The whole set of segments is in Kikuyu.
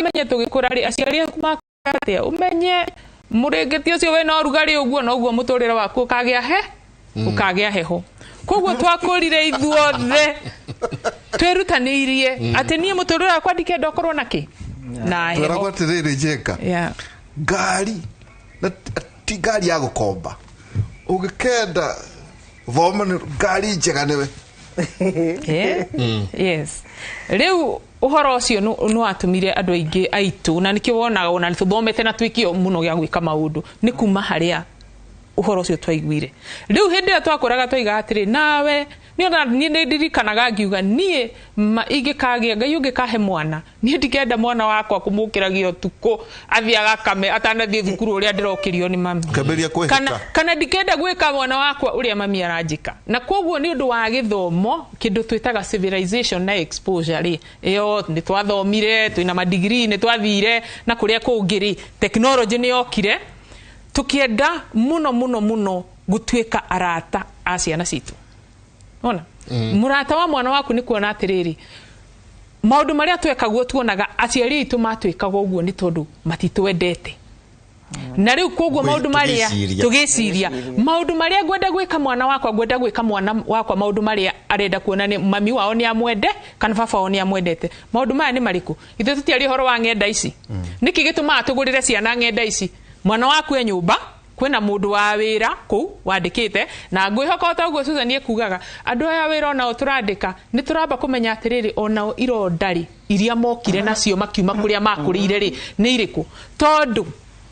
Ũmenye tũgĩkũra rĩ, aciari aku makwĩra atĩa? Ũmenye mũrĩngĩti ũcio wĩna ũrugarĩ ũguo noguo mũtũrĩre waku ũkagĩa he ũkagĩa heho. Koguo twakũrire ithuothe twĩrutanĩirie atĩ niĩ mũtũrĩre wakwa ndikenda ũkorwo na kĩ na Tweragwo heho. atĩrĩrĩ, Njenga, ngari na ti ngari ya gũkomba, ũngĩkenda thoma nĩ ngari njega nĩwe. Yes, rĩu ũhoro ũcio nĩ watũmire andũ aingĩ aitũ, na nĩkĩo wonaga ona tũthomete na twĩkio mũno gĩa gwĩka maũndũ nĩ kuma harĩa ũhoro ũcio twaiguire. Rĩu hĩndĩ ĩyo twakũraga twaigaga atĩrĩ, nawe niĩ ona niĩ nĩ ndirikanaga ngiuga niĩ ma ingĩkagĩa Ngai ũngĩkahe mwana, niĩ ndikenda mwana wakwa kũmũkĩragia ũtukũ athiĩ agakame atanathiĩ thukuru ũrĩa ndĩrokĩrio nĩ mami. Kĩambĩrĩria kwĩhĩta. Kana ndikenda gwĩka mwana wakwa ũrĩa mami aranjĩka. Na koguo nĩ ũndũ wa gĩthomo, kĩndũ twĩtaga civilization na exposure rĩ, ĩyo nĩ twathomire, twĩna madigiri, nĩ twathire na kũrĩa kũngĩ rĩ, technology nĩ yokire, tũkĩenda mũno mũno mũno gũtuĩka arata a ciana citũ. Ona mũrata wa mwana waku nĩ kuona atĩrĩrĩ, maũndũ marĩa twekagwo, tuonaga aciari aitũ matwĩkaga ũguo nĩ tondũ matitwendete. Na rĩu koguo maũndũ marĩa tũgĩciria. Tũgĩciria maũndũ marĩa ngwenda gwĩka mwana wakwa, ngwenda gwĩka mwana wakwa maũndũ marĩa arenda kuona nĩ mami wao nĩ amwende kana baba wao nĩ amwendete. Maũndũ maya nĩ marĩkũ? Ithuĩ tũtiaria ũhoro wa ng'enda ici. Nĩkĩ gĩtũmaga tũgũrĩre ciana ng'enda ici? Mwana waku e nyũmba, kwĩna mũndũ wa wĩra kũu wandĩkĩte, na ngwĩhoka o ta ũguo Susan ekugaga, andũ aya wĩra onao tũrandĩka nĩ tũramba kũmenya atĩrĩrĩ, onao ironda rĩ iria mokire nacio makiuma kũrĩa makũrĩire rĩ nĩ irĩkũ. Tondũ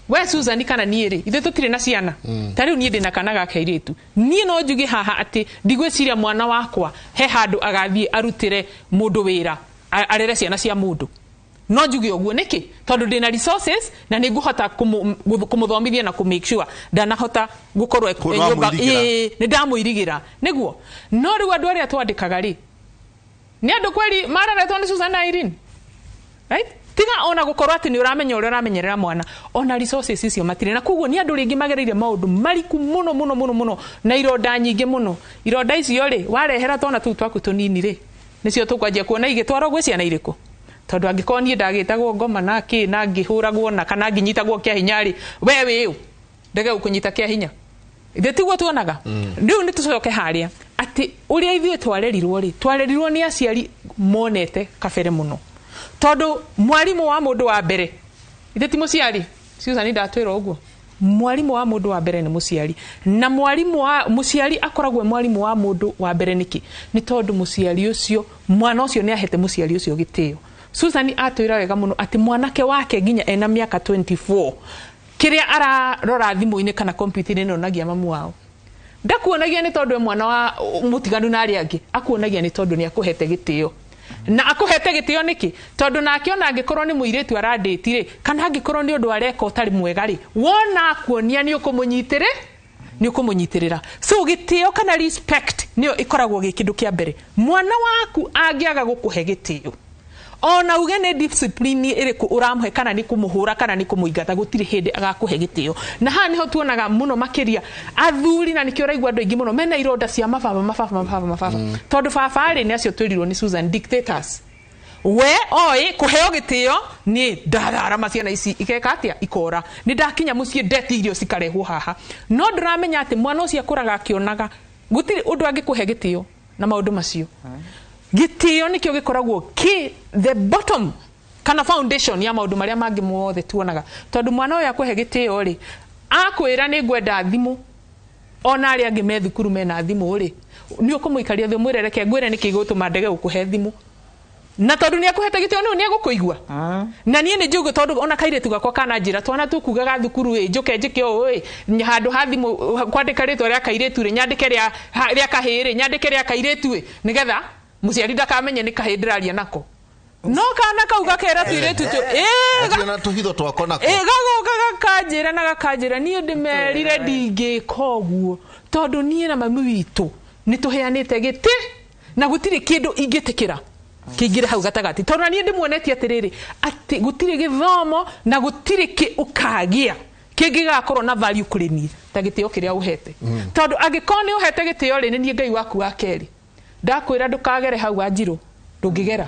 we Susan kana niĩ rĩ, ithuĩ tũtirĩ na ciana. Ta rĩu niĩ ndĩna kana ga kairĩtu, niĩ no njuge haha atĩ ndigwĩciria mwana wakwa he handũ agathiĩ arutĩre mũndũ wĩra, arere ciana cia mũndũ. No njuge ũguo nĩkĩ? Tondũ ndĩna resources na nĩ ngũhota kũmũthomithia na kũ make sure ndanahota gũkorwo Kũu e nyũmba. nĩwamũirigĩra. Ĩĩ, nĩ ndamũirigĩra nĩguo. No rĩu andũ arĩa twandĩkaga rĩ, nĩ andũ kweri mareretwo nĩ Susan na Irene, right? Tiga ona gũkorwo atĩ nĩ ũramenya ũrĩa ũramenyerera mwana, ona resources icio matirĩ. Na koguo nĩ andũ rĩngĩ magereire maũndũ mariku mũno mũno mũno mũno na ironda nyingĩ mũno. Ironda icio rĩ, warehera twana tũu twaku tũnini rĩ, nĩcio tũkwanjia kuona igĩtwarwo gwĩ ciana irĩkũ. Tondũ angĩkorwo niĩ ndagĩtagwo ngoma na kĩ na ngĩhũragwo na kana ngĩnyitagwo kĩa hinya rĩ, we wĩũ ndege gũkũnyita kĩa hinya? Ithe tiguo tuonaga? Rĩu nĩ tũcoke harĩa atĩ ũrĩa ithuĩ twarerirwo rĩ, twarerirwo nĩ aciari monete kabere mũno, tondũ mwarimũ wa mũndũ wa mbere ithe ti mũciari. Susan ndatwĩra ũguo, mwarimũ wa mũndũ wa mbere nĩ mũciari, na mwarimũ wa mũciari akoragwo e mwarimũ wa mũndũ wa mbere. Nĩkĩ? Nĩ tondũ mũciari ũcio, mwana ũcio nĩ ahete mũciari ũcio gĩtĩo. Susan atwĩra wega mũno atĩ mwanake wake nginya ena mĩaka 24, kĩrĩa ararora thimũ-inĩ kana kompiuta-inĩ nĩonagia mamu wao. Ndakuonagia nĩ tondũ e mwana wa mũtiganu na arĩa angĩ, akuonagia nĩ tondũ nĩ akũhete gĩtĩo. Na akũhete gĩtĩo nĩkĩ? Tondũ nake ona angĩkorwo nĩ mũirĩtu arandĩti rĩ, kana angĩkorwo nĩ ũndũ areka ũtarĩ mwega rĩ, wona akuonia nĩ ũkũmũnyitĩrĩ nĩ ũkũmũnyitĩrĩra. So gĩtĩo kana respect nĩyo ĩkoragwo gĩ kĩndũ kĩa mbere. Mwana waku angĩaga gũkũhe gĩtĩo, ona uge nĩ discipline ĩrĩkũ ũramũhe, kana nĩ kũmũhũra kana nĩ kũmũingata, gũtirĩ hĩndĩ agakũhe gĩtĩo. Na haha nĩho tuonaga mũno makĩria athuri, na nĩkĩo ũraigua andũ aingĩ mũno mena ironda cia mababa, mababa, mababa, mababa, tondũ baba rĩ, nĩ acio twĩrirwo nĩ Susan, dictators. We oĩ kũheo gĩtĩo nĩ ndararama ciana ici ikeka atĩa, ikora nĩ ndakinya mũciĩ ndeti irio cikarehwo haha. No ndũramenya atĩ mwana ũcio akũraga akĩonaga gũtirĩ ũndũ angĩkũhe gĩtĩo na maũndũ macio. Gĩtĩo nĩkĩo gĩkoragwo kĩ the bottom kana foundation ya maũndũ marĩa mangĩ mothe tuonaga. Tondũ mwana ũyũ akũhe gĩtĩo rĩ, akwĩra nĩ ngwenda thimũ, ona arĩa angĩ me thukuru mena thimũ rĩ, nĩ ũkũmũikaria thĩ ũmwĩre, "Reke ngwĩre nĩkĩ gĩgũtũma ndege gũkũhe thimũ." Na tondũ nĩ akũhete gĩtĩo nĩ egũkũigua. Na niĩ nĩ njũgĩ, tondũ ona kairĩtu gakwa kana njĩra twana tũkugaga thukuru ĩ njũke njĩke ũũ ĩ, handũ ha thimũ kwandĩka rĩtwa rĩa kairĩtu rĩ, nyandĩke rĩa kahĩĩ rĩ, nyandĩke rĩa kairĩtu ĩ, nĩgetha mũciari ndakamenye nĩ kahĩĩ ndĩraria nako. No kana kau gakera tũirĩtu tũ ĩ Gatirĩ na tũhitho twako nako. Ĩ gagoka gakanjĩra na gakanjĩra, "Niĩ ndĩmerire ndingĩka ũguo, tondũ niĩ na mami witũ nĩ tũheanĩte gĩtĩ na gũtirĩ kĩndũ ingĩtĩkĩra kĩingĩre hau gatagatĩ." Tondũ na niĩ ndĩmuonetie atĩrĩrĩ, atĩ gũtirĩ gĩthomo na gũtirĩ kĩ ũkagĩa kĩngĩgakorwo na value kũrĩ niĩ ta gĩtĩo kĩrĩa ũhete. Tondũ angĩkorwo nĩ ũhete gĩtĩo rĩ, nĩ niĩ Ngai waku wa kerĩ. Ndakwĩra ndũkagere hau, Wanjirũ, ndũngĩgera.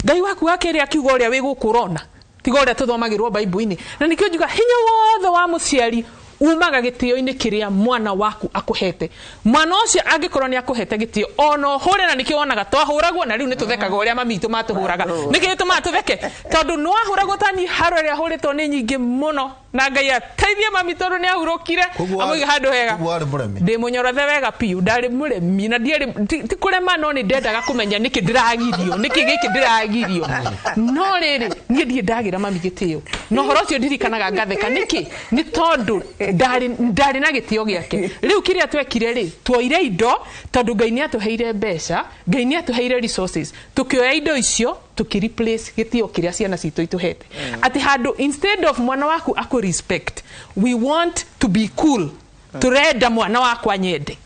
Ngai waku wa kerĩ akiuga ũrĩa wĩ gũkũ ũrona. Tiga ũrĩa tũthomagĩrwo Bible-inĩ. Na nĩkĩo njuga hinya wothe wa mũciari umaga gĩtĩo-inĩ kĩrĩa mwana waku akũhete. Mwana ũcio angĩkorwo nĩ akũhete gĩtĩo ona ũhũre, na nĩkĩo wonaga twahũragwo, na rĩu nĩ tũthekaga ũrĩa mami itũ matũhũraga. Nĩkĩ gĩtũmaga tũtheke? Tondũ nĩ wahũragwo ta niĩ, haro ĩrĩa hũrĩtwo nĩ nyingĩ mũno, na Ngai ateithie mami tondũ nĩ ahurũkire amũige handũ hega. Ndĩ mũnyorothe wega piũ, ndarĩ mũremi na ndiarĩ ti kũrema, no nĩ ndendaga kũmenya nĩkĩ ndĩragirio, nĩkĩ gĩkĩ ndĩragirio. No rĩrĩ, niĩ ndirĩ ndagĩra mami gĩtĩo, na ũhoro ũcio ndirikanaga ngatheka. Nĩkĩ? Nĩ tondũ ndarĩ na gĩtĩo gĩake. Rĩu kĩrĩa twekire rĩ, tuoire indo, tondũ Ngai nĩ atũheire mbeca, Ngai nĩ atũheire resources, tukĩoya indo icio tukireplace gĩtĩo kĩrĩa ciana citũ itũhete. Atĩ handũ instead of mwana waku akũ respect, we want to be cool. Turenda mwana wakwa nyende,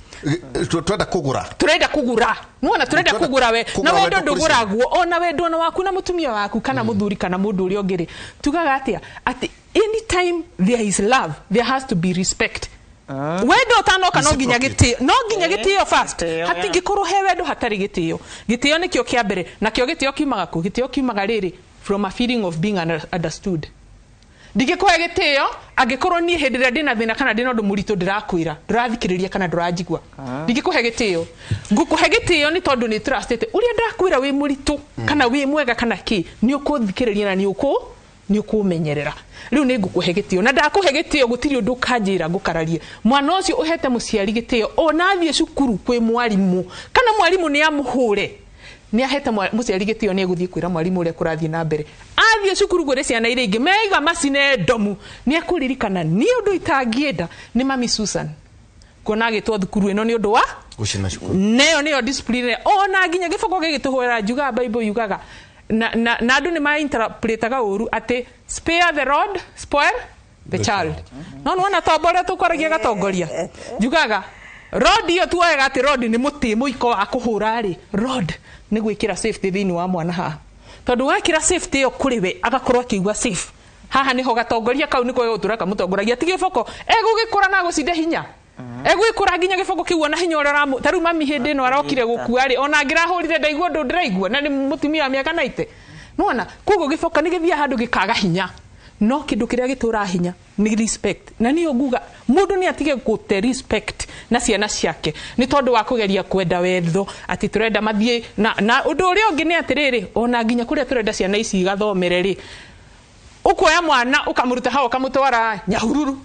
Twenda kũgũra. Turenda kũgũra. Nĩwona, turenda kũgũra we na wendo ndũgũragwo. Ona wendo ona waku na mũtumia waku kana mũthuri kana mũndũ ũrĩa ũngĩ rĩ, tugaga atĩa? Atĩ anytime there is love, there has to be respect. Wendo ũtanoka no nginya gĩtĩo, no nginya gĩtĩo first. Hatingĩkorwo he wendo hatarĩ gĩtĩo. Gĩtĩo nĩkĩo kĩa mbere. Nakĩo gĩtĩo kiumaga kũ? Gĩtĩo kiumaga rĩrĩ from a feeling of being understood. Ndingĩkũhe gĩtĩo angĩkorwo niĩ hĩndĩ ĩrĩa ndĩna thĩna kana ndĩna ũndũ mũritũ ndĩrakwĩra, ndũrathikĩrĩria kana ndũranjigua. Ndingĩkũhe gĩtĩo. Ngũkũhe gĩtĩo nĩ tondũ nĩ trustĩte ũrĩa ndakwĩra wĩ mũritũ kana wĩ mwega kana kĩ, nĩ ũkũthikĩrĩria na nĩ ũkũmenyerera. Rĩu nĩ ngũkũhe gĩtĩo, na ndakũhe gĩtĩo gũtirĩ ũndũ ũkanjĩra ngũkararie. Mwana ũcio ũhete mũciari gĩtĩo, ona athiĩ cukuru kwĩ mwarimũ kana mwarimũ nĩ amũhũre, nĩ ahete mũciari gĩtĩo, nĩ egũthiĩ kwĩra mwarimũ ũrĩa kũrathiĩ na mbere. Athiĩ cukuru kũrĩ ciana iria ingĩ meiga macine ndomu, nĩ ekũririkana niĩ ũndũ itangĩenda nĩ mami Susan kuona agĩtwo thukuru ĩno nĩ ũndũ wa gũcina cukuru. Neyo nĩyo discipline. Ona nginya gĩboko gĩgĩtũhũra, njugaga Bible yugaga na andũ nĩ ma-interpretaga ũru atĩ spare the rod, spoil the child. No nĩwona tombo ũrĩa tũkwaragia gatongoria, njugaga rod iyo tuoyaga atĩ rod nĩ mũtĩ mũiko wa kũhũra rĩ, rod nĩ gwĩkĩra safety thĩinĩ wa mwana haha, tondũ wekĩra safety ĩyo kũrĩ we agakorwo akĩigua safe. Haha nĩho gatongoria kau nĩko gegũtũra kamũtongoragia, ti gĩboko egũgĩkũra na gũcinde hinya, egwĩkũra nginya gĩboko kĩu ona hinya ũrĩa ũramũ. Ta rĩu mami hĩndĩ ĩno arokire gũkua rĩ, ona angĩrahũrire ndaigua ũndũ ndĩraigua, na nĩ mũtumia wa mĩaka 90. Nĩwona, koguo gĩboko nĩ gĩthiaga handũ gĩkaga hinya, no kĩndũ kĩrĩa gĩtũraga hinya nĩ respect. Na niyo nguga mũndũ nĩ atige gũte respect na ciana ciake nĩ tondũ wa kũgeria kwenda wendo atĩ tũrenda mathiĩ na ũndũ ũrĩa ũngĩ nĩ atĩrĩrĩ, ona nginya kũrĩa tũrenda ciana ici igathomere rĩ, ũkuoya mwana ũkamũruta hau ũkamũtwara Nyahururu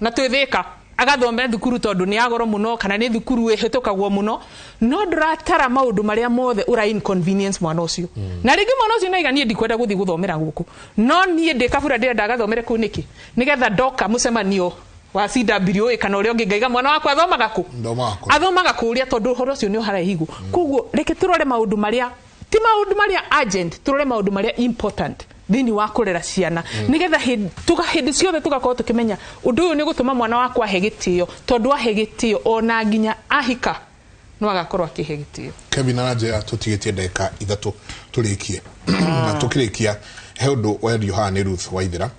na twĩthĩka agathome thukuru tondũ nĩ agoro mũno kana nĩ thukuru ĩhĩtũkagwo mũno, no ndũratara maũndũ marĩa mothe ũra inconvenience mwana ũcio. Na rĩngĩ mwana ũcio naiga niĩ ndikwenda gũthiĩ gũthomera gũkũ, no niĩ ndĩ kabura ndĩrenda agathomere kũu nĩkĩ? Nĩgetha ndoka mũcemanio wa CWA kana ũrĩa ũngĩ ngaiga mwana wakwa athomaga kũ? Athomaga kũrĩa, tondũ ũhoro ũcio nĩ ũharaihigwo. Koguo reke tũrore maũndũ marĩa ti maũndũ marĩa urgent, tũrore maũndũ marĩa important thĩinĩ wa kũrera ciana, nĩgetha hĩndĩ ciothe tũgakorwo tũkĩmenya ũndũ ũyũ nĩ gũtũma mwana wakwa ahe gĩtĩo, tondũ ahe gĩtĩo ona nginya ahika no agakorwo akĩhe gĩtĩo. Kevin aranjĩra tũtigĩtie ndagĩka 3 tũrĩkie. Na tũkĩrĩkia he ũndũ wendio haha nĩ Ruth Waithera,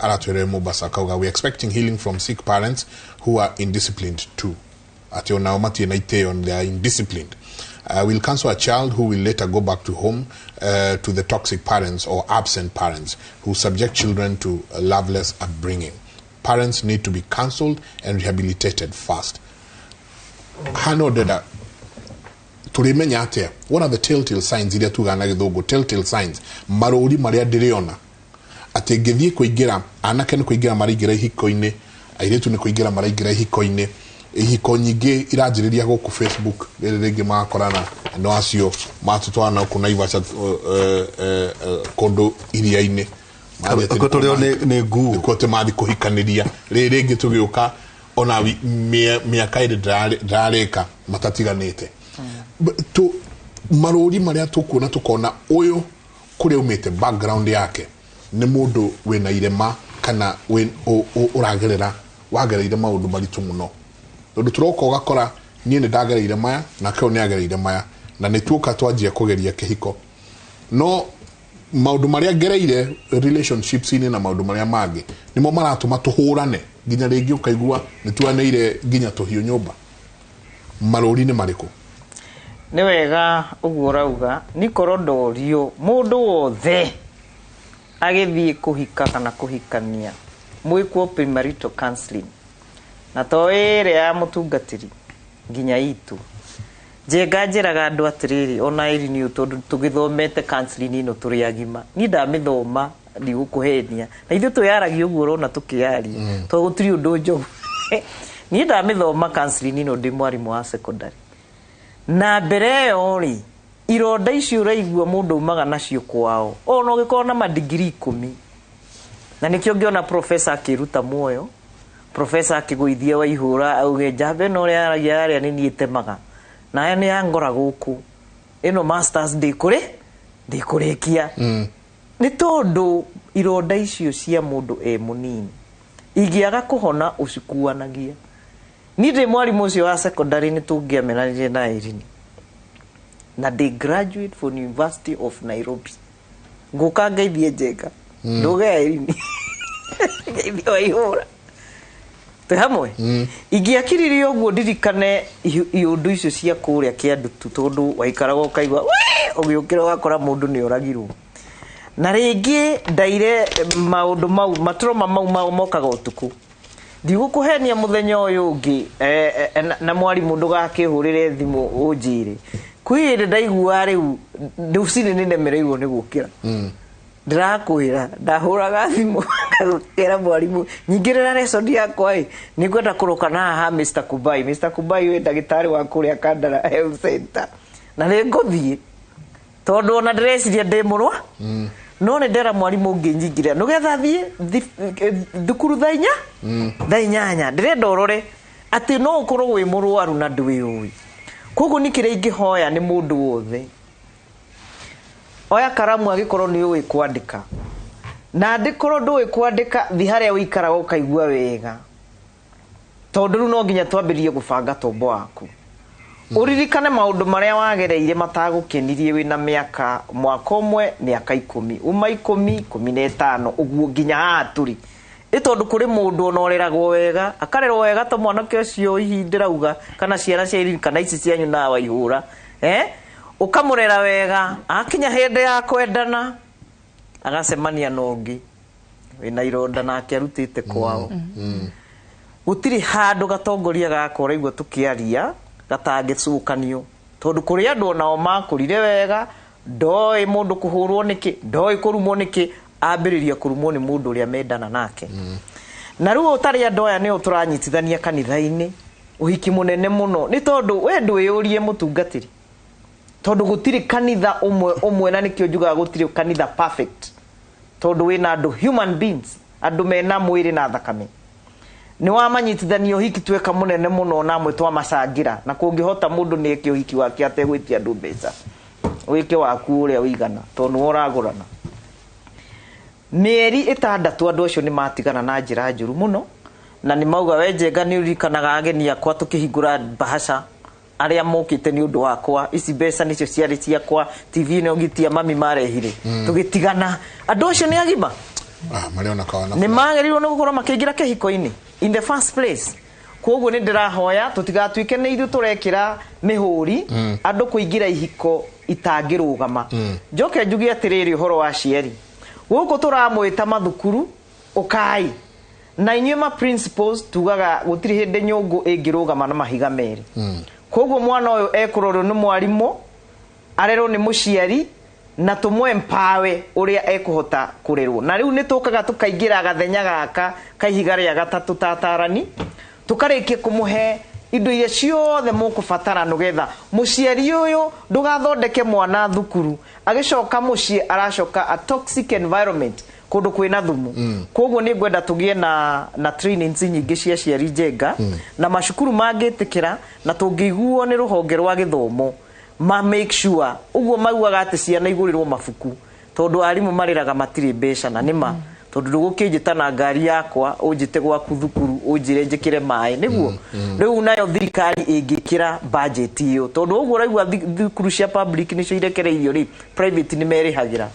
aratwĩrire Mombasa, akauga we expecting healing from sick parents who are indisciplined too. Atĩ onao matirĩ na itĩo, they are indisciplined. We'll cancel a child who will later go back to home to the toxic parents or absent parents who subject children to a loveless upbringing. Parents need to be cancelled and rehabilitated fast. Hano deda tulimenya atia? What are the telltale signs iria tugaga na gĩthũngũ? Telltale signs, marũri marĩa ndĩrĩona atĩ ngĩthiĩ kũingĩra, anake nĩ kũingĩra maraingĩra ihiko-inĩ, airĩtu nĩ kũingĩra maraingĩra ihiko-inĩ, ihiko nyingĩ iranjĩrĩria gũkũ Facebook, rĩrĩ rĩngĩ magakorana no acio matũtwarana gũkũ Naivasha, kũndũ iria-inĩ. Kuo tũrĩo nĩ nguo. Nĩkuo atĩ mathiĩ kũhikanĩria. Rĩrĩ rĩngĩ tũgĩũka ona mĩaka ĩrĩ ndĩrarĩka matatiganĩte. Marũri marĩa tũkuona tũkona ũyũ kũrĩa umĩte background yake nĩ mũndũ wĩna irema kana ũragerera wagereire maũndũ maritũ mũno. Tondũ tũroka ũgakora niĩ nĩ ndagereire maya nake ũyũ nĩ agereire maya, na nĩ tuoka twanjia kũgeria kĩhiko, no maũndũ marĩa ngereire relationships-inĩ na maũndũ marĩa mangĩ nĩmo maratũma tũhũrane nginya rĩngĩ ũkaigua nĩ tuanĩire nginya tũhiũ nyũmba. Marũri nĩ marĩkũ? Nĩ wega ũguo ũrauga, nĩ korwo ndorio mũndũ wothe Agĩthiĩ kũhika kana kũhikania, mwĩkwo premarital counseling, na to ĩrĩa ya mũtungatĩri nginya itũ. Njenga njĩraga andũ atĩrĩrĩ, ona ĩri nĩ tondũ tũgĩthomete counseling ĩno tũrĩ agima, niĩ ndamĩthoma ndigũkũhenia, na ithuĩ twĩyaragia ũguo ũrona tũkĩyaria, tondũ gũtirĩ ũndũ njogu. Niĩ ndamĩthoma counseling ĩno ndĩ mwarimũ wa secondary, na mbere ĩyo rĩ, ironda icio ũraigua mũndũ aumaga nacio kwao, ona ũgĩkorwo na madigiri 10. Na nĩkĩo ngĩona professor akĩruta muoyo, professor akĩgũithia Waihũra auge njamba ĩno ũrĩa yaragia yarĩa nĩ niĩ temaga, na aya nĩ yangora gũkũ, ĩno masters ndĩkũrĩkia. Nĩ tondũ ironda icio cia mũndũ e mũnini ingĩaga kũhona ũcikuanagia. Niĩ ndĩ mwarimũ ũcio wa secondary nĩ tũngĩamenanire na Irene, na ndĩ graduate from University of Nairobi, ngũka ngeithie Njenga, ndũge ya Irene, ngeithie Waihũra, twĩ hamwe. Ingĩakiririe ũguo ndirikane iũndũ icio cia kũrĩa kĩandutu, tondũ waikaraga ũkaigua "Wee!" ũgĩũkĩra ũgakora mũndũ nĩ oragirwo. Na rĩngĩ ndaire maũndũ mau, matroma mau mau mokaga ũtukũ. Ndigũkũhenia mũthenya ũyũ ũngĩ, na mwarimũ ndũgakĩhũrĩre thimũ ũnjĩre kwĩ hĩndĩ ndaigua rĩu rũcinĩ nĩnemereirwo nĩ gũkĩra. Ndĩrakwĩra ndahũraga thimũ ngakĩra mwarimũ nyingĩrĩra lesson yakwa ĩ, nĩngwenda kũroka na haha Mr. Kubai. Mr. Kubai wĩ ndagĩtarĩ wa kũrĩa Kandara Health Center, na nĩngũthiĩ tondũ ona ndĩreciria ndĩ mũrwa, no nĩ ndera mwarimũ ũngĩ nyingĩrĩra nĩgetha thiĩ thukuru thaa inya, thaa inyanya. Ndĩrenda ũrore atĩ no ũkorwo wĩ mũrwaru na ndwĩũĩ. Koguo nĩ kĩrĩa ingĩhoya nĩ mũndũ wothe, oya karamu angĩkorwo nĩ ũĩ kwandĩka, na angĩkorwo ndũĩ kwandĩka, thi harĩa ũikaraga ũkaigua wega, tondũ rĩu no nginya twambĩrĩrie gũbanga tombo waku. Ũririkane maũndũ marĩa wagereire matagũkenirie wĩna mĩaka mwaka ũmwe, mĩaka 10, uma 10, 15, ũguo nginya haha tũrĩ. Ĩ tondũ kũrĩ mũndũ ona ũreragwo wega, akarerwo wega ta mwanake ũcio hihi ndĩrauga, kana ciana cia Irene, kana ici cianyu na Waihũra, ũkamũrera wega, akinya hĩndĩ ya kwendana agacemania na ũngĩ wĩna ironda nake arutĩte kwao. Gũtirĩ handũ gatongoria gaka ũraigua tũkĩaria gatangĩcukanio, tondũ kũrĩ andũ onao makũrire wega, ndoĩ mũndũ kũhũrwo nĩkĩ, ndoĩ kũrumwo nĩkĩ, ambĩrĩria kũrumwo nĩ mũndũ ũrĩa mendana nake. Na rĩu ũtarĩ andũ aya nĩo tũranyitithania kanitha-inĩ ũhiki mũnene mũno, nĩ tondũ we ndwĩyũrie mũtungatĩri, tondũ gũtirĩ kanitha ũmwe ũmwe, na nĩkĩo njugaga gũtirĩ kanitha perfect, tondũ wĩna andũ human beings, andũ mena mwĩrĩ na thakame. Nĩ wamanyitithania ũhiki tweka mũnene mũno, na amwe twamacangĩra, na kũngĩhota mũndũ nĩ eke ũhiki wake ategwĩtia andũ mbeca, wĩke waku ũrĩa ũigana, tondũ nĩwe ũragũrana. Mĩeri 6 andũ acio nĩ matigana na njĩra njũru mũno, na nĩ mauga we Njenga nĩ ũririkanaga ageni akwa tũkĩhingũra bahasha arĩa mokĩte nĩ ũndũ wakwa, ici mbeca nĩcio ciarĩ ciakwa, TV ĩno ngitia mami marehire, tũgĩtigana. Andũ acio nĩ agima? Marĩ ona kawa na nĩ magĩrĩirwo nĩ gũkorwo makĩingĩra kĩhiko-inĩ in the first place. Koguo nĩ ndĩrahoya tũtigatuĩke nĩ ithuĩ tũrekĩra mĩhũri andũ kũingĩra ihiko itangĩrũgama. Njoke njuge atĩrĩrĩ ũhoro wa aciari gũkũ tũramwĩta mathukuru, ũkai na inyuĩ ma principals, tugaga gũtirĩ hĩndĩ nyũngũ ĩngĩrũgama na mahiga merĩ. Koguo mwana ũyũ ekũrorwo nĩ mwarimũ, arerwo nĩ mũciari, na tũmũ empower ũrĩa ekũhota kũrerwo. Na rĩu nĩ tũkaga tũkaingĩra gathenya gaka ka ihiga rĩa gatatũ tatarani, tũkarĩkia kũmũhe indo iria ciothe mũkũbatara nĩgetha mũciari ũyũ ndũgathondeke mwana thukuru agĩcoka mũciĩ aracoka a toxic environment, kũndũ kwĩna thumu. Koguo nĩ ngwenda tũgĩe na trainings nyingĩ cia aciari Njenga, na macukuru mangĩtĩkĩra, na tũngĩiguo nĩ rũhonge rwa gĩthomo ma make sure ũguo maugaga atĩ ciana igũrĩrwo mabuku, tondũ arimũ marĩraga matirĩ mbeca, na nĩma, tondũ ndũgũkĩnjĩta na ngari yakwa ũnjĩte gwaku thukuru ũnjĩre njĩkĩre maĩ nĩguo. Rĩu nayo thirikari ĩngĩkĩra budget ĩyo, tondũ ũguo ũraigua thukuru cia public nĩcio irekereirio rĩ, private nĩ merĩhagĩra.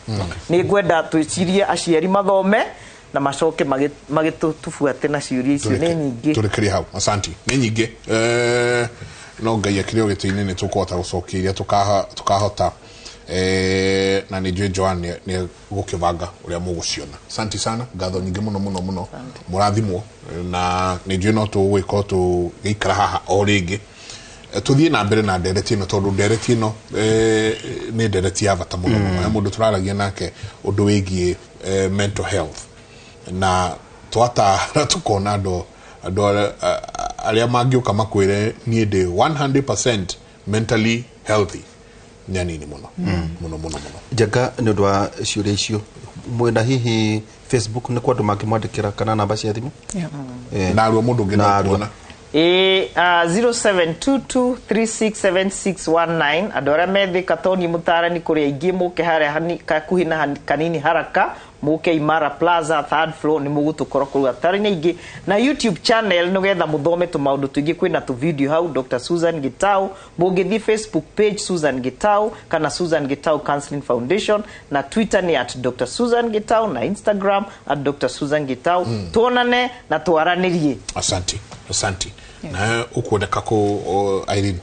Nĩ ngwenda twĩcirie aciari mathome na macoke magĩtũbuate na ciũria icio nĩ nyingĩ. Tũrĩkĩrie hau, asanti, nĩ nyingĩ. No Ngai akĩrĩ o gĩtĩ-inĩ nĩ tũkũhota gũcokia iria tũkahota. Na nĩ njũĩ Joan nĩ gũkĩbanga ũrĩa mũgũciona. Asante sana, ngatho nyingĩ mũno mũno mũno, mũrathimwo, na nĩ njũĩ no tũgũgĩkorwo tũgĩikara haha o rĩngĩ, tuthiĩ na mbere na ndereti ĩno, tondũ ndereti ĩno nĩ ndereti ya bata mũno mũno. He mũndũ tũraragia nake ũndũ wĩgiĩ mental health, na twatara tukona andũ arĩa mangĩũka makwĩre niĩ ndĩ 100% mentally healthy nĩ anini mũno mũno mũno mũno. Njenga, nĩ ũndũ wa ciũria icio, mwĩna hihi Facebook nĩ kwa andũ mangĩmwandĩkĩra kana namba cia thimũ? Yeah. Narua mũndũ ũngĩ no Narua. kuona. Ĩ 0722367619. Andũ arĩa me Thika, Tony Mũtarani kũrĩa aingĩ, mũke harĩa hakuhĩ na kanini haraka, mũke Imara Plaza, third floor, nĩ mũgũtũkora kũu atarĩ aingĩ. Na YouTube channel, nĩgetha mũthome tũmaũndũ tũingĩ, kwĩna tũ video hau, Dr. Susan Gitau. Mũngĩthiĩ Facebook page, Susan Gitau kana Susan Gitau Counseling Foundation, na Twitter nĩ @DrSusanGitau, na Instagram @DrSusanGitau. Tuonane na twaranĩrie. Asante, asante. Na ũkuoneka kũ Irene?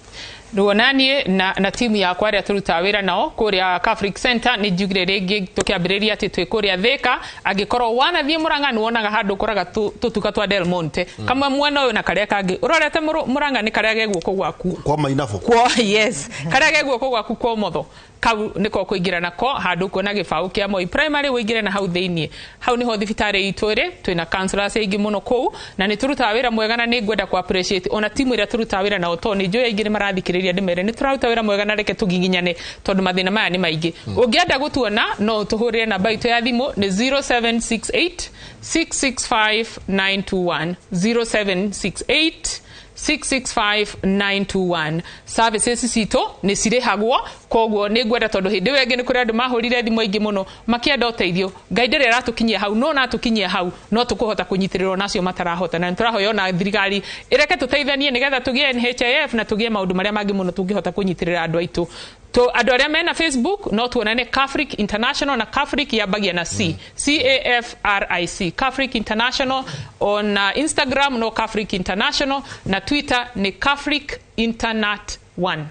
Ruonanie na timu yakwa ĩrĩa tũrutaga wĩra nao kũrĩa Catholic Center. Nĩ njugire rĩngĩ tũkĩambĩrĩria atĩ twĩ kũrĩa Thika. Angĩkorwo wanathiĩ Mũrang'a, nĩ wonaga handũ ũkoraga tũtuka twa Del Monte, kamwe mwena ũyũ na karĩa kangĩ ũrorete Mũrang'a, nĩ karĩa ge guoko gwaku kwa mainabo. Kwa, yes, karĩa ge guoko gwaku kwa ũmotho, kau nĩko kũingĩra nako handũ kuona gĩbaũ kĩa Moi Primary, ũingĩre na hau thĩiniĩ, hau nĩho thibitarĩ itũ ĩrĩ. Twĩna counselors aingĩ mũno kũu na nĩ tũrutaga wĩra mwega, na nĩ ngwenda ku appreciate ona timu ĩrĩa tũrutaga wĩra nao, tondũ nĩ njũĩ aingĩ nĩ marathikĩrĩria. Ndĩmere nĩ tũraruta wĩra mwega na reke tũgiginyane, tondũ mathĩna maya nĩ maingĩ. Ũngĩenda gũtuona, no ũtũhũrĩre namba itũ ya thimũ nĩ 0768 665 921, 0768 665921. Services citũ nĩ cirĩhagwo, koguo nĩ ngwenda, tondũ hĩndĩ ĩyo ĩngĩ nĩ kũrĩ andũ mahũrire thimũ aingĩ mũno makĩenda ũteithio. Ngai ndĩrĩ aratũkinyia hau, no natũkinyia hau no tũkũhota kũnyitĩrĩrwo nacio matarahota, na nĩ tũrahoya ona thirikari ĩreke tũteithanie nĩgetha tũgĩe NHIF na tũgĩe maũndũ marĩa mangĩ mũno tũngĩhota kũnyitĩrĩra andũ aitũ. To andũ arĩa mena Facebook no tuonane Cafric International, na Cafric yambagia na C, C A F R I C, Cafric International. On Instagram no Cafric International, na Twitter nĩ Cafric Internet 1.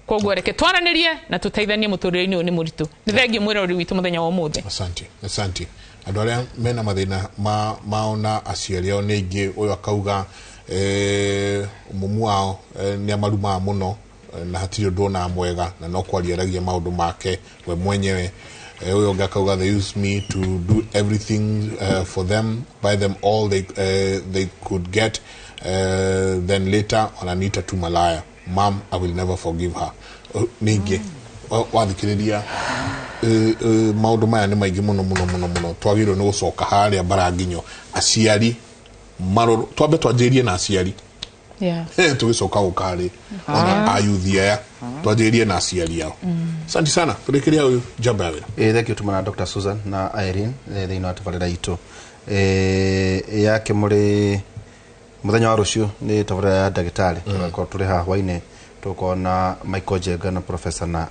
Koguo reke twaranĩrie na tũteithanie mũtũrĩre-inĩ ũyũ nĩ mũritũ. Nĩ thengiũ mwĩrori witũ mũthenya wa ũmũthĩ. Asante, asante. Andũ arĩa mena mathĩna ma mao na aciari ao nĩ aingĩ. Ũyũ akauga mumu wao nĩ amarumaga mũno, na hatirĩ ũndũ onaga mwega, na no kwaria aragia maũndũ make we mwenyewe. Ũyũ ũngĩ akauga, "They use me to do everything for them, buy them all they could get, then later wananiita tu malaya. Mom, I will never forgive her." Ningĩ wathikĩrĩria, maũndũ maya nĩ maingĩ mũno mũno mũno mũno. Twagĩrĩirwo nĩ gũcoka harĩa mbaranginyo aciari marorwo, twambe twanjĩrĩrie na aciari, tũgĩcoka gũka harĩ ona ayuthi aya, twanjĩrĩrie na aciari ao. Asante sana, tũrĩkĩria ũyũ njamba ya wĩra. Ĩ thank you tumana Dr. Susan na Irene thĩinĩ wa tabarĩra itũ yake mũrĩ mũthenya wa rũciũ nĩ tabarĩra ya ndagĩtarĩ. Tũgakorwo tũrĩ haha hwainĩ, tũgũkorwo na Michael Jenga na professor na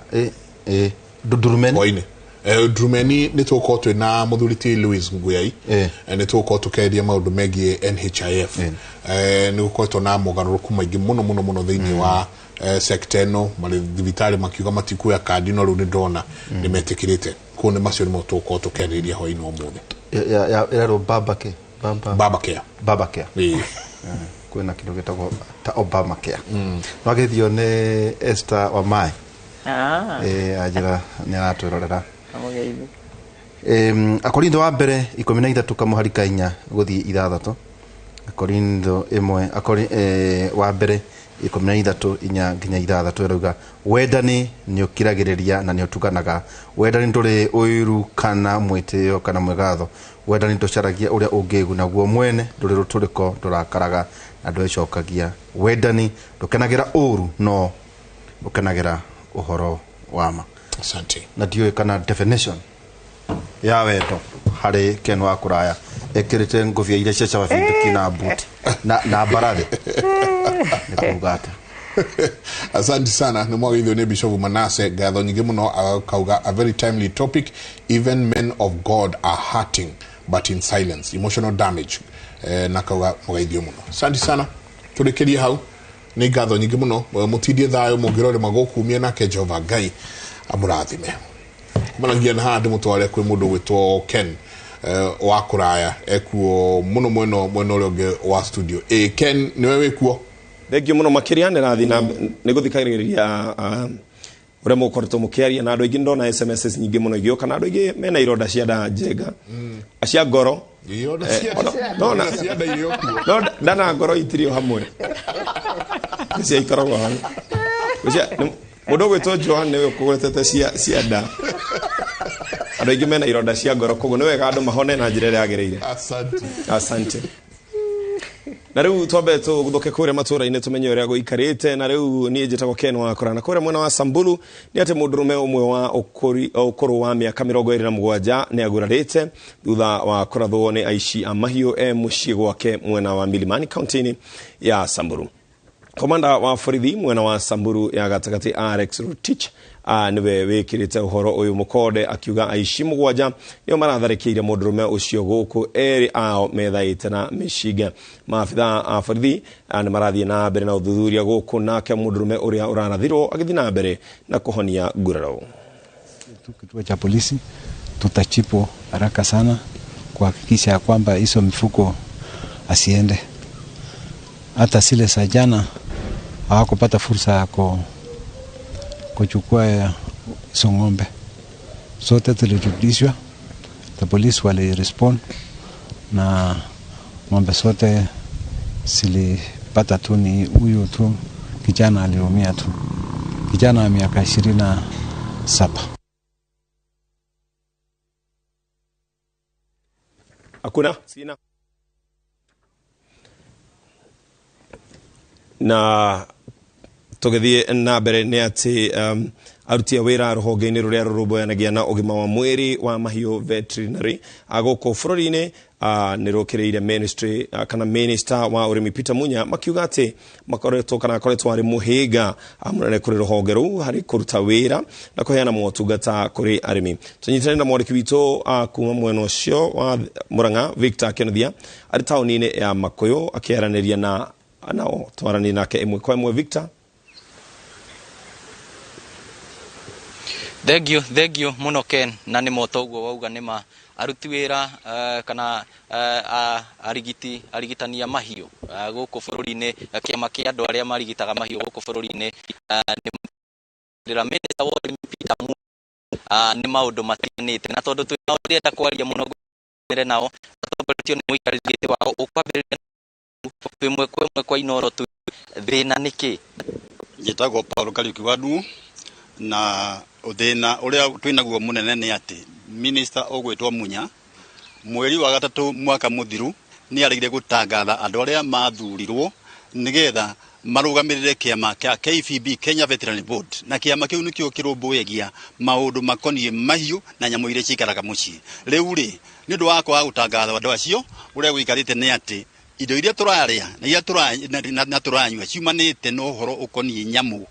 Ndurumeni. Hwainĩ Ndurumeni nĩ tũgũkorwo twĩna mũthuri ti Louis Nguyai. Nĩ tũgũkorwo tũkĩaria maũndũ megiĩ NHIF. Nĩ gũkoretwo na mogarũrũku maingĩ mũno mũno mũno thĩinĩ wa sector ĩno. Marĩ thibitarĩ makiuga matikuoya kandi, no rĩu nĩ ndona nĩ metĩkĩrĩte. Koguo nĩ macio nĩmo tũgũkorwo tũkĩarĩrĩria hwainĩ wa ũmũthĩ. Ĩrerwo baba ke baba. Baba care. Baba care. Ĩĩ. Kwĩna kĩndũ gĩtagwo ta Obama care. Nwagĩthio nĩ Esther Wamae. Anjĩra nĩ aratwĩrorera. Amũgeithie. Akorintho wa mbere 13 kamũhari ka 4 gũthiĩ 6. Akorintho ĩmwe wa mbere 13 4 nginya 6 ĩrauga, "Wendani nĩ ũkiragĩrĩria na nĩ ũtuganaga. Wendani ndũrĩ ũiru kana mwĩtĩo kana mwĩgatho. Wendani ndũcaragia ũrĩa ũngĩĩguna guo mwene, ndũrĩ rũtũrĩko, ndũrakaraga na ndwĩcokagia. Wendani ndũkenagĩra ũũru, no ũkenagĩra ũhoro wa ma." Asante. Na ndiũĩ kana definition ya wendo harĩ Ken wa kũraya ekĩrĩte ngũbia iria cia cababindũki na buti na mbarathi nĩ kuga atĩa? Asante sana. Nĩ mwagĩithio nĩ Bishop Manase, ngatho nyingĩ mũno. Akauga, "A very timely topic. Even men of God are hurting, but in silence. Emotional damage." Na kauga mũgeithio mũno. Asante sana, tũrĩkĩrie hau. Nĩ ngatho nyingĩ mũno. Mũtindie thayũ, mũngĩrore magũkumia nake Jehova Ngai amũrathime. Kumanagia na haha ndĩmũtware kwĩ mũndũ ũgwĩtwo Ken wa kũraya ekuo mũno mwena ũrĩa ũngĩ wa studio. Ken, nĩwe wĩkuo? Thengio mũno makĩria. Nĩ rathiĩ na nĩ gũthikagĩrĩria ũrĩa mũkoretwo mũkĩaria na andũ aingĩ. Ndona SMS nyingĩ mũno igĩũka na andũ aingĩ mena ironda cia nda njenga cia ngoro. Ironda cia nda irĩ o kuo. No nda na ngoro itirĩ o hamwe, nĩ cia ikoragwo hamwe. Mũndũ ũgwĩtwo Joan nĩwe ũkũgwetete cia nda. Andũ aingĩ mena ironda cia ngoro, koguo nĩ wega andũ mahone na njĩra ĩrĩa yagĩrĩire. Asante. Asante. Na rĩu twambe tũgũthũke kũrĩa matũra-inĩ tũmenye ũrĩa gũikarĩte. Na rĩu niĩ njĩtagwo Ken Wakora, na kũrĩa mwena wa Samburu nĩ atĩ mũndũrũme ũmwe wa ũkũrũ wa mĩaka 27 nĩ agurarĩte thutha wa kũrathwo nĩ aici a mahiũ e mũciĩ gwake mwena wa Milimani kaunti-inĩ ya Samburu. Komanda wa borithi mwena wa Samburu ya gatagatĩ Alex Rotich nĩwe wĩkĩrĩte ũhoro ũyũ mũkonde, akiuga aici 7 nĩo maratharĩkĩire mũndũrũme ũcio gũkũ erĩ ao methaĩte na mĩcinga. Maabitha a borithi nĩ marathiĩ na mbere na ũthuthuria gũkũ, nake mũndũrũme ũrĩa ũrarathirwo agĩthiĩ na mbere na kũhonia nguraro. Kituo cha polisi tutachipo haraka sana kuhakikisha ya kwamba hizo mifuko asiende. Hata zile za jana hawakupata fursa ya kuchukua hizo ng'ombe. Zote tulirudishwa, the police walirespond na ng'ombe zote zilipata tu, ni huyu tu kijana aliumia tu, kijana wa miaka 27. Hakuna sina na tũgĩthiĩ na mbere nĩ atĩ aruti a wĩra rũhonge-inĩ rũrĩa rũrũmbũyanagia na ũgima wa mwĩrĩ wa mahiũ veterinary gũkũ bũrũri-inĩ nĩ rũkĩrĩire ministry kana minister wa ũrĩmi Peter Munya, makiuga atĩ makoretwo kana akoretwo arĩ mũhĩnga mũnene kũrĩ rũhonge rũu harĩ kũruta wĩra na kũheana motungata kũrĩ arĩmi. Tũnyitane na mwandĩki witũ kuma mwena ũcio wa Murang'a Victor Kenothia arĩ taũni-inĩ ya Makuyu akĩaranĩria na nao. Twaranie nake ĩmwe kwa ĩmwe. Victor. Thengio mũno Ken, na nĩ moto ũguo wauga nĩ ma aruti wĩra kana arigiti arigitania mahiũ gũkũ bũrũri-inĩ, kĩama kĩa andũ arĩa marigitaga mahiũ gũkũ bũrũri-inĩ nĩ minister wa ũrĩmi Peter Munya nĩ maũndũ matiganĩte, na tondũ twĩ nao ndĩrenda kwaria mũno ngũire nao atongoretio nĩ mũikarĩri gĩtĩ wao. Ũkwambĩrĩria twĩ kwa ĩmwe kwa Inooro tu, thĩna nĩ kĩ? Njĩtagwo Paul Kariuki wa Ndung'u, na thĩna ũrĩa twĩnaguo mũnene nĩ atĩ minister ũgwĩtwo Munya mweri wa 3 mwaka mũthiru nĩ aregire gũtangatha andũ arĩa mathurirwo nĩgetha marũgamĩrĩre kĩama kĩa KVB, Kenya Veterinary Board, na kĩama kĩu nĩkĩo kĩrũmbũyagia maũndũ makoniĩ mahiũ na nyamũ iria cikaraga mũciĩ. Rĩu rĩ, nĩ ũndũ wa kwaga gũtangatha andũ acio, ũrĩa gũikarĩte nĩ atĩ indo iria tũrarĩa na iria tũranyua ciumanĩte na ũhoro ũkoniĩ nyamũ,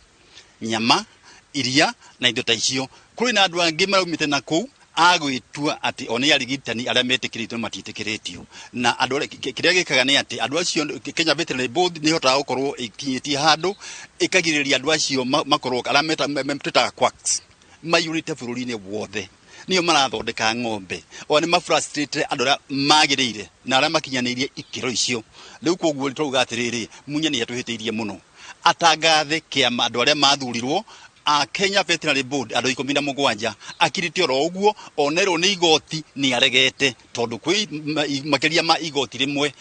nyama, iria na indo ta icio. Kũrĩ na andũ angĩ maraumĩte na kũu agwĩtua atĩ o nĩ arigitani arĩa metĩkĩrĩtio na matiĩtĩkĩrĩtio, na andũ kĩrĩa gĩkaga nĩ atĩ andũ acio Kenya Veterinary Board nĩ ĩhotaga gũkorwo ĩkinyĩtie handũ ĩkagirĩrĩria andũ acio makorwo arĩa twĩtaga quacks maiyũrĩte bũrũri-inĩ wothe, nĩo marathondeka ng'ombe, o nĩ mafrustrate andũ arĩa magĩrĩire na arĩa makinyanĩirie ikĩro icio. Rĩu koguo tũrauga atĩrĩrĩ, Munya nĩ atũhĩtĩirie mũno, atangathe kĩama andũ arĩa mathurirwo a Kenya Veterinary Board andũ 17 akirĩte oro ũguo, onerwo nĩ igoti nĩ aregete, tondũ kwĩ makĩria ma igoti rĩmwe,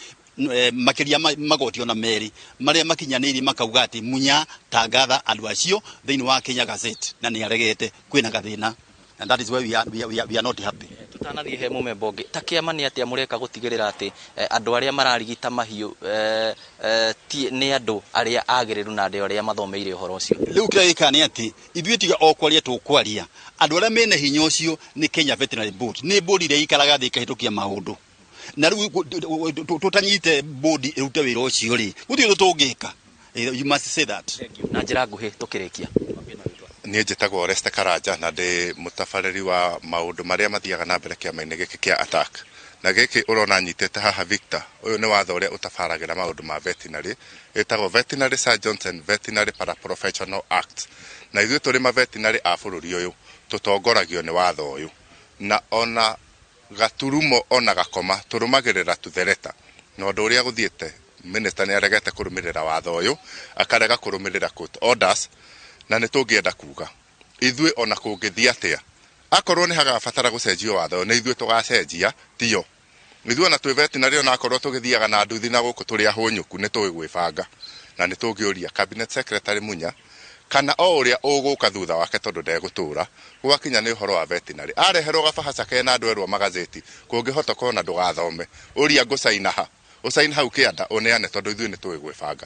makĩria magoti ona merĩ marĩa makinyanĩirie makauga atĩ Munya tangatha andũ acio thĩinĩ wa Kenya Gazette, na nĩ aregete. Kwĩna gathĩna, and that is why we are not happy. Tutanathiĩ he mũmemba ũngĩ, ta kĩama nĩ atĩa mũreka gũtigĩrĩra atĩ andũ arĩa mararigita mahiũ nĩ andũ arĩa agĩrĩru na andũ arĩa mathomeire ũhoro ũcio? Rĩu kĩrĩa gĩkaga nĩ atĩ ithuĩ tiga o kwaria tũkwaria, andũ arĩa mena hinya ũcio nĩ Kenya Veterinary Board, nĩ board ĩrĩa ĩikaraga thĩ ĩkahĩtũkia maũndũ, na rĩu tũtanyite board ĩrute wĩra ũcio rĩ, gũtirĩ ũndũ tũngĩka. You must say that. Na njĩra nguhĩ tũkĩrĩkia. Niĩ njĩtagwo Oreste Karanja na ndĩ mũtabarĩri wa maũndũ marĩa mathiaga na mbere kĩama-inĩ gĩkĩ kĩa ATTAC. Na gĩkĩ ũrona nyitĩte haha Victor, ũyũ nĩ watho ũrĩa ũtabaragĩra maũndũ ma veterinary, ĩtagwo Veterinary Surgeons and Veterinary Paraprofessional Act. Na ithuĩ tũrĩ ma veterinary a bũrũri ũyũ, Tũtongoragio nĩ watho ũyũ, na ona gaturumo ona gakoma tũrũmagĩrĩra tuthereta. Na ũndũ ũrĩa gũthiĩte, minister nĩ aregete kũrũmĩrĩra watho ũyũ, akarega kũrũmĩrĩra court orders, na nĩ tũngĩenda kuga ithuĩ ona kũngĩthiĩ atĩa, akorwo nĩ hagabatara gũcenjio watho, nĩ ithuĩ tũgacenjia, tiyo ithuĩ. Ona twĩ veterinary, ona akorwo tũgĩthiaga na nduthi na gũkũ tũrĩ ahũnyũku, nĩ tũĩ gwĩbanga. Na nĩ tũngĩũria cabinet secretary Munya kana o ũrĩa ũgũka thutha wake, tondũ ndegũtũra, gwakinya nĩ ũhoro wa veterinary, areherwo gabahaca kena andũ erwo magazeti, kũngĩhota kona ndũgathome, ũria ngũcaina ha, ũcaina hau kĩanda ũneane, tondũ ithuĩ nĩ tũĩ gwĩbanga.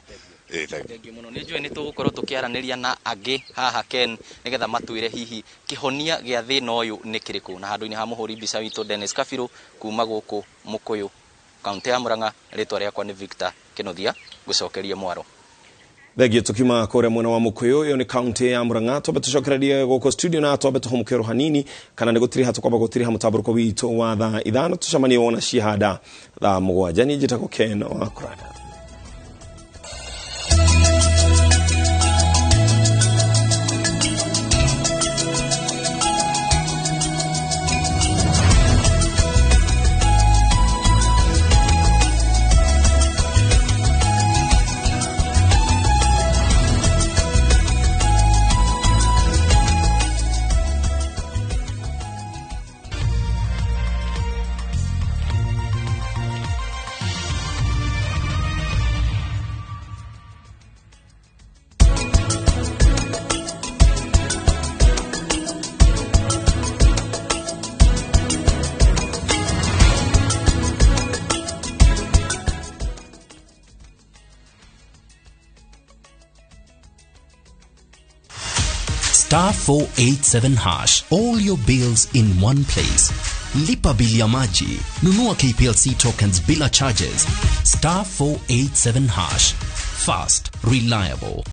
Ĩĩ, thank you. Thengiũ mũno. Nĩ njũĩ nĩ tũgũkorwo tũkĩaranĩria na angĩ haha, Ken, nĩgetha matwĩre hihi kĩhonia gĩa thĩna ũyũ nĩ kĩrĩkũ. Na handũ-inĩ ha mũhũri mbica witũ Dennis Kabirũ, kuma gũkũ Mũkũyũ, kaũntĩ ya Murang'a, rĩtwa rĩakwa nĩ Victor Kĩnuthia, ngũcokerie mwaro. Thengio. Tukiuma kũrĩa mwena wa Mũkũyũ, ĩyo nĩ kaunti ya Murang'a, twambe tũcokererie gũkũ studio na twambe tũhũmũke hanini, kana nĩ gũtiriha tũkwamba gũtiriha mũtambũrũko witũ wa thaa 5. Tũcemanie wona cihanda thaa 7. Niĩ njĩtagwo Ken wa Kũranda. *487 hash. All your bills in one place. Lipa bili ya maji. Nunua KPLC tokens bila charges. *487 hash. Fast, reliable.